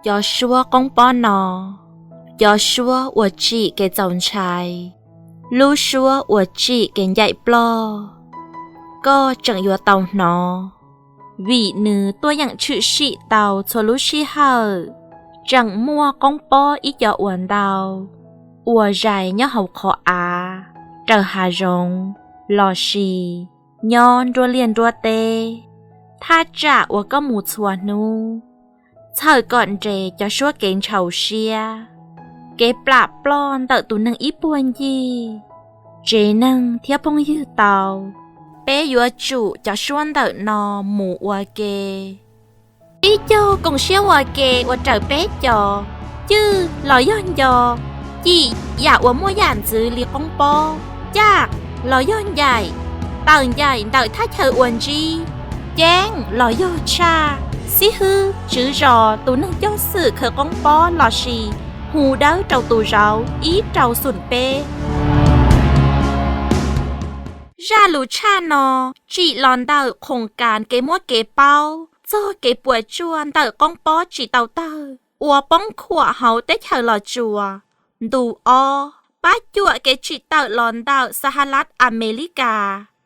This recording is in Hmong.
Cov suab qoob pob no, cov suab uas tsim kev txaus ntshai, lub suab uas tsim kev ncaim ploj, koj tseem yuav tau hnov, vim nws tuaj yeem tshwm sim tau txhua lub sij hawm. Tseem muaj qoob pob ib co uas ntau, uas zais nyob hauv qhov av, raws hav zoov, lossis nyob nruab liaj nruab teb. Thaj tsam uas koj mus txhua hnub, txhawm kom nres cov suab kev ntshaus siab, kev plam ploj ntawm tus neeg ib puag ncig. Tsev neeg thiab phooj ywg tau, peb yuav tsum cov suab ntawm no mus ua ke. Ib co koom siab ua ke ua raws peb co: cwj los yog nco, cim yam uas muaj yam ntxwv li qoob pob, caj los yog ncaim, tawm ncaim ntawm thaj chaw ua ntsib, ceeb los yog tshaj, xib hwb, tswv zos, tus neeg coj xwm khaws qoob pob lossis hu dawb rau tus zauv ib rau xoom peb. Zaj lus tshaj no tsim los ntawm khoom kas kev muab kev paub txog kev puas tsuaj ntawm qoob pob tsis tau tawg uas poob khuam hauv teb chaws Los Tsuas ntu ob pab cuam kev tsim tawm los ntawm Xahalab Amelikas.